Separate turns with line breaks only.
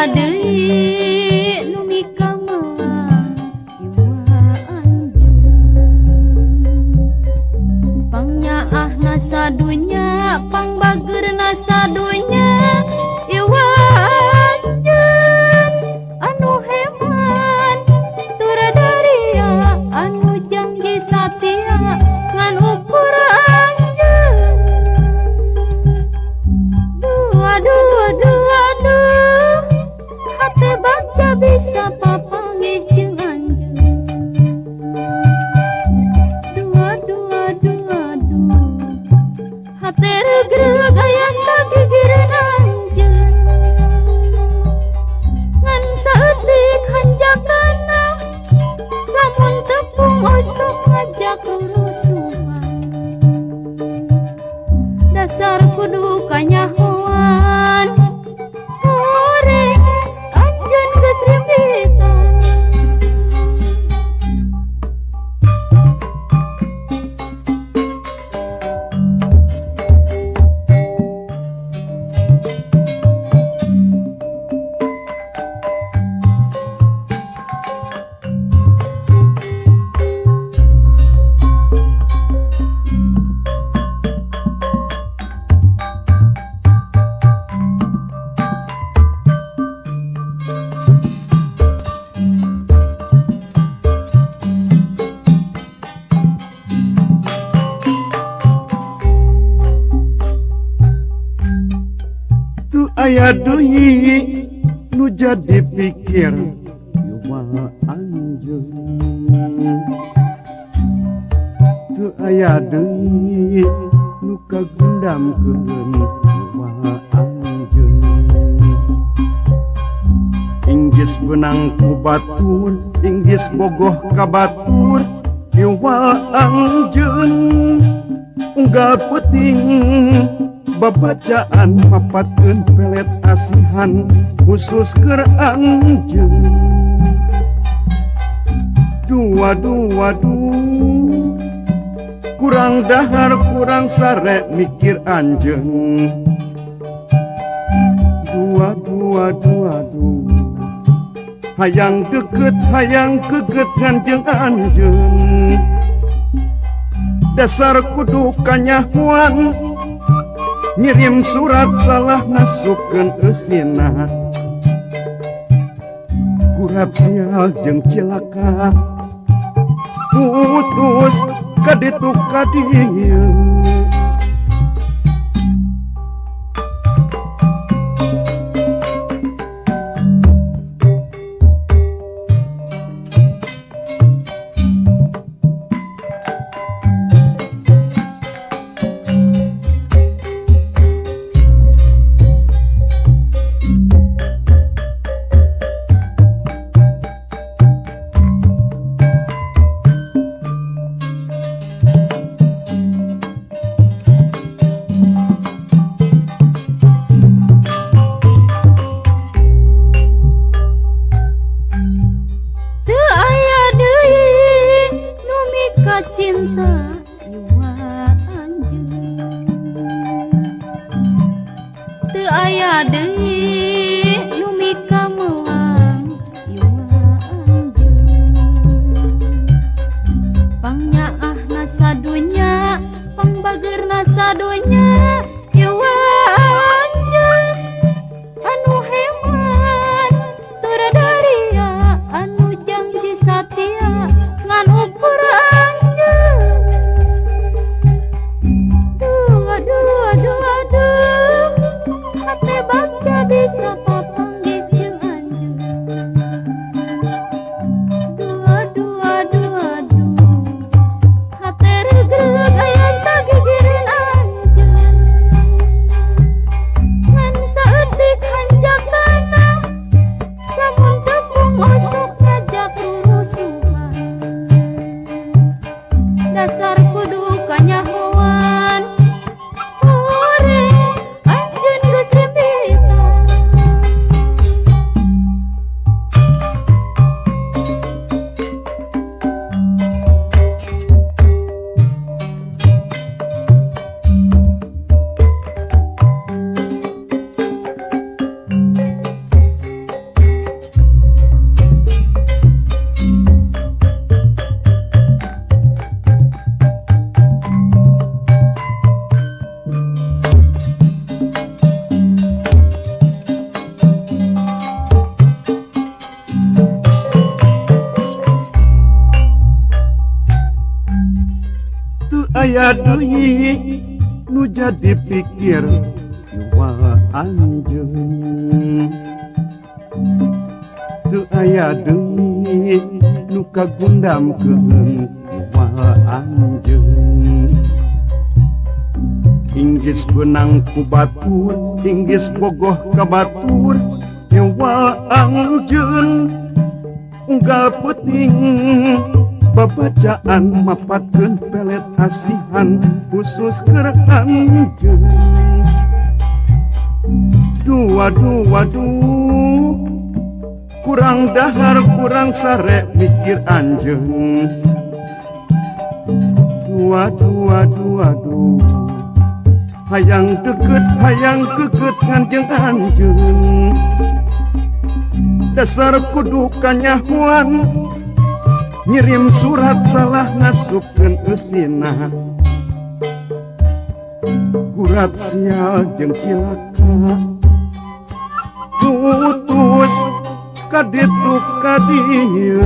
Aya deui nu mikamelang iwa anjeun. Pangnyaahna sadunya, pangbageurna sadunya iwa anjeun. Anu heman tur daria, anu janji satia ngan ukur anjeun. Dua dua dua duh, hate bagja bisa papanggih jeung anjeun. Dua dua dua duh, hate regreg aya sagigireun anjeun. Ngan saeutik hanjakana, lamun tepung osok ngajak rurusuhan. Dasar kudu kanyahoan, horeng anjeun geus rimbitan.
Teu aya deui nu jadi pikir iwa anjeun. Teu aya deui nu kagundamkeun iwa anjeun. Inggis beunang ku batur, inggis bogoh ka batur iwa anjeun. Unggal peuting babacaan mapatkeun pelet asihan khusus keur anjeun. Dua dua dua, kurang dahar kurang sare mikir anjeun. Dua dua dua dua, hayang deket hayang keget ngan jeung anjeun. Dasar kudu kanyahoan, ngirim surat salah ngasupkeun eusina. Kurat sial jeung cilaka, putus ka ditu ka dieu.
Teu aya deui nu mikacinta iwa anjeun. Teu aya deui nu mikamelang iwa anjeun. Pangnyaahna sadunya, pangbageurna sadunya iwa anjeun. Anu heman tur daria, anu janji satia ngan ukur anjeun. Dua dua dua duh, hate bagja bisa papanggih jeung anjeun. Dua dua dua duh, hate regreg aya sagigireun anjeun.
Aya deui nu jadi pikir wa anjeun. Teu aya deui nu kagundamkeun wa anjeun. Inggis beunang ku batur, inggis bogoh ka batur wa anjeun. Unggal peuting babacaan mapatkeun pelet asihan khusus keur anjeun. Dua dua duh, kurang dahar kurang sare mikir anjeun. Dua dua dua duh, hayang deket hayang keket ngan jeung anjeun. Dasar kudu kanyahoan ngirim surat salah ngasupkeun eusina. Gurat sial jeung cilaka putus ka ditu ka dieu.